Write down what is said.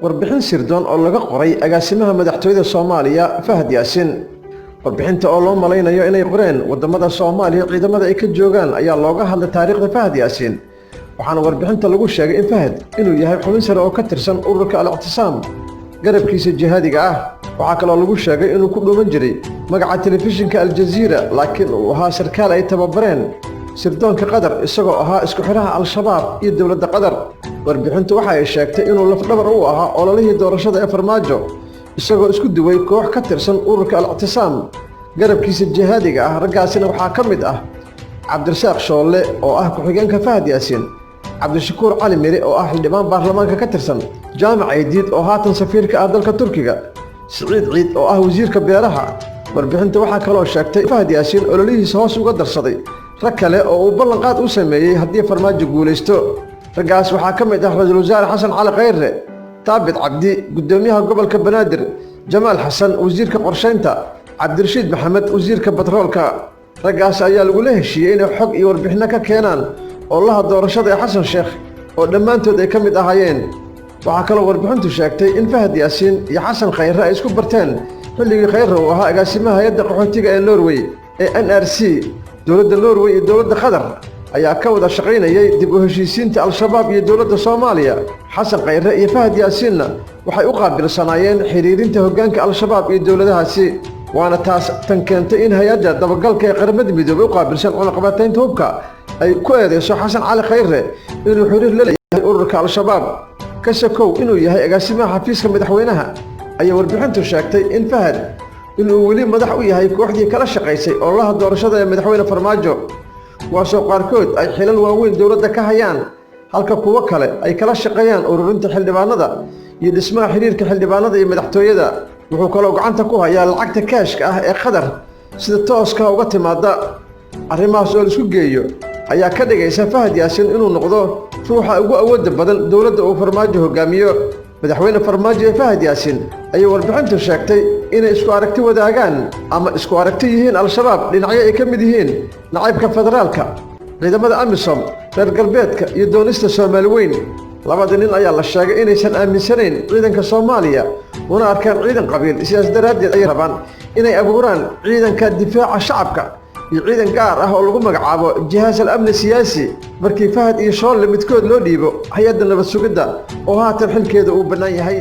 Warbixin sirdoon oo laga qoray agaasimaha madaxtooyada Soomaaliya, Fahad Yaasiin. Warbixinta oo loo malaynayo inay qoreen waddamada Soomaaliya ciidamada ay ka joogaan ayaa looga hadlay taariikhda Fahad Yaasiin, waxaana warbixinta lagu sheegay in Fahad inuu yahay xubin sare oo ka tirsan ururka Al-Ictisaam, garabkiisa jihaadiga ah. Waxaa kaloo lagu sheegay inuu ku dhuuman jiray magaca telefishinka Aljaziira, laakiin uu ahaa sarkaal ay tababareen sirdoonka Qatar, isagoo ahaa isku xidhaha Al-Shabaab iyo dowladda Qatar. Warbixintu waxa ay sheegtay inuu lafdhabar u ahaa ololihii doorashada ee Farmaajo, isagoo isku duway koox ka tirsan ururka Al-Ictisaam, garabkiisa jihaadiga ah. Raggaasina waxaa ka mid ah Cabdirasaaq Shoolle oo ah ku-xigeenka Fahad Yaasiin, Cabdishakuur Cali Mire oo ah xildhibaan baarlamaanka ka tirsan, Jaamac Aydiid oo haatan safiirka ah dalka Turkiga, Siciid Ciid oo ah wasiirka beeraha. Warbixinta waxaa kaloo sheegtay Fahad Yaasiin ololihiisa hoos uga darsaday rag kale oo uu ballanqaad u sameeyey haddii Farmaajo guulaysto. Raggaas waxaa ka mid ah ra-iisul wasaare Xasan Cali Khayre, Taabit Cabdi, guddoomiyaha gobolka Banaadir, Jamaal Xasan, wasiirka qorshaynta, Cabdirashiid Maxamed, wasiirka batroolka. Raggaas ayaa lagula heshiiyey inay xog iyo warbixinno ka keenaan ololaha doorashada ee Xasan Sheekh, oo dhammaantood ay ka mid ahaayeen. Waxaa kaloo warbixintu sheegtay in Fahad Yaasiin iyo Xasan Khayre ay isku barteen xilligii Khayre uu ahaa agaasimaha hay-adda qaxootiga ee Norway ee NRC. Dowladda Norway iyo dowladda Qatar ayaa ka wada shaqaynayay dib u heshiisiinta Al-Shabaab iyo dowladda Soomaaliya. Xasan Khayre iyo Fahad Yaasiinna waxay u qaabilsanaayeen xiriirinta hoggaanka Al-Shabaab iyo dowladahaasi, waana taas tan keentay in hay-adda dabagalka ee Qaramada Midoobay u qaabilsan cunaqabataynta hubka ay ku eedeyso Xasan Cali Khayre inuu xiriir la leeyahay ururka Al-Shabaab, ka sakow inuu yahay agaasimaha xafiiska madaxweynaha. Ayaa warbixintu sheegtay in Fahad inuu weli madax u yahay kooxdii kala shaqaysay ololaha doorashada ee madaxweyne Farmaajo, kuwaasoo qaarkood ay xilal waaweyn dowladda ka hayaan, halka kuwo kale ay kala shaqeeyaan ururinta xildhibaanada iyo dhismaha xiriirka xildhibaanada iyo madaxtooyada. Wuxuu kaloo gacanta ku hayaa lacagta kaashka ah ee Qatar sida tooska uga timaada. Arrimahaas oo laisku geeyo ayaa ka dhigaysa Fahad Yaasiin inuu noqdo ruuxa ugu awoodda badan dowladda uu Farmaajo hogaamiyo. Madaxweyne Farmaajo ee Fahad Yaasiin ayay warbixintu sheegtay inay isku aragti wadaagaan ama isku aragti yihiin Al-Shabaab dhinacyo ay ka mid yihiin nacaybka federaalka, ciidamada AMISOM, reer galbeedka iyo doonista Soomaali weyn. Labada nin ayaa la sheegay inaysan aaminsanayn ciidanka Soomaaliya, una arkaan ciidan qabiil. Sidaas daraaddeed ayay rabaan inay abuuraan ciidanka difaaca shacabka iyo ciidan gaar ah oo lagu magacaabo jihaas al amni siyaasi, markii Fahad iyo Shoolle midkood loo dhiibo hay-adda nabad sugidda oo haatan xilkeeda uu bannaan yahay.